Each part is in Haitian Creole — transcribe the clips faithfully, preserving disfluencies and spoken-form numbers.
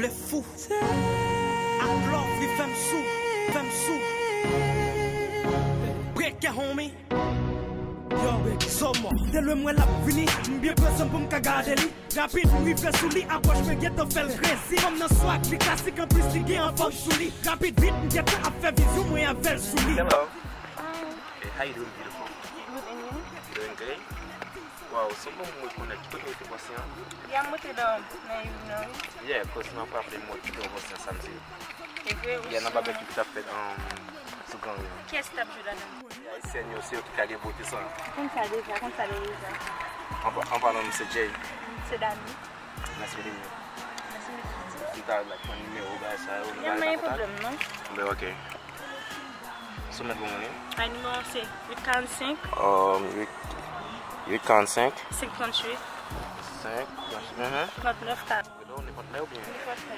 Fou. Ak love li fè m sou, fè m sou. Break it, homie. Yo, Somo. De lwen m wè l ap vini, m byen pran san m pou m ka gade li. Rapid, m rive sou li, apwòch mwen gentan fè l krezi. Fanm nan swag, li klasik, anplis li gen anfòm sou li. Rapid, vit, m gentan ap fè vizyon mwen avè l sou li. Hello. Hey, how you doing, beautiful? Good, and you? Doing great. Wow, so mwen mwen konnen ki kote w te pase an? Ya, m rete nan, nan Yuri nan, wi. Yeah, cause mwen frape mwen kite w pase an samdi. E vre, ou Yeah, nan barbecue ki t ap fèt, um, sou Gran Ri an. Kiyès ki t ap jwe ladan? Ayisyen yo, se yo ki ka gen bote sa. Konn sa deja, konn sa deja. An pa- an palan, se Jay. Se Dani. Nice meeting you. Nice meeting you too. Si ta like pran nimewo, bagay sa yo, nou Yeah, pa men gen pwoblèm, non? Ben, ok. Sou mèt bon mwen, wi. Ay, nimewo se uit karannsenk. Um, uit, uit karannsenk. Senk tranntuit. Senk tranntuit, mhm. Trannèf ka. Ou nenpòt lè oubyen? Nenpòt lè.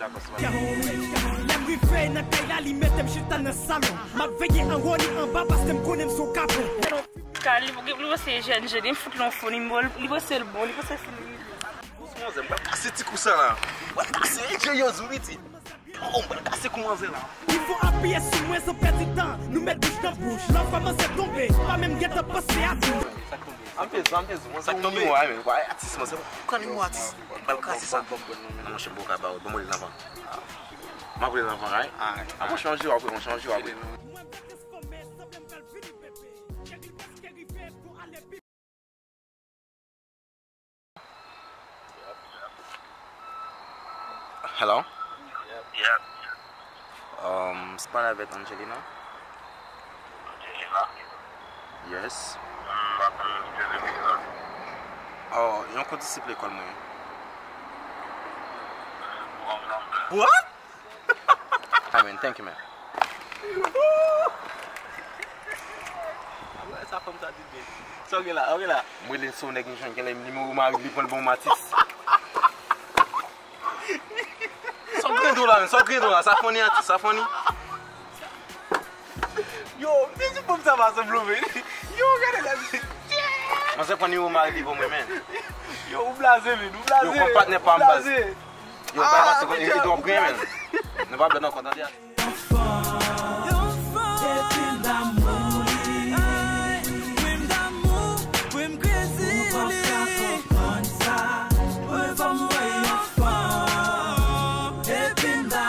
Nenpòt lè. Lè m rive nan kay la, li mete m chita nan salon. M ap veye anwo ni anba paske m konnen m se yon kapon. Ka li, li panse jèn jèn, li fout lon fo, li mol, li panse l bon, li panse si li. Manzè, m pral kase ti kou sa la. M pral kase, e je yo zou piti. Yo, m pral kase kou manzè la. Li fò apiye sou mwen san pèdi tan. Nou met bouch nan bouch. Lòt fwa manzè tonbe. Pa menm gentan panse a tou. Anpil, anpil, sa k tonbe. Wè, men, wè, atis, manzè. Pran nimewo atis. M pral kase sa. Non, monchè, m poko ka ba ou. Ban mwen li nan van. M ap li nan van, right? Alright. Mwen chanje w apre, mwen chanje w apre. Hello? Yeah. Um, se pale avèk Angelina? Angelina? Yes. Mm, m pa konn Angelina. Oh, yon kondisip lekòl mwen. Wrong number. What? I mean, thank you, man. Sa fanm sa di byen. Sa w gen la, ok la. Mwen, lè se yon nèg m jwenn, genlè nimewo mari li pran l ban m atis. Sa w gen do la, men, sa w gen do la, sa funny atis, sa funny. Yo, m te di fanm sa pa sanble, men. Yo, gade la. Manzè pran nimewo mari li ban mwen, men. Yo, ou blaze, men, ou blaze. Yo, kòm patnè pa m, baz. Yo, bay pase kon e dwòp grenn, men. Nou pa blòd ankò, tande a. Yon fanm, depi m damou li. Wi, m damou, wi, m krezi li. Ou pa ka konprann sa. Wi, fò m wè yon fanm, depi m damou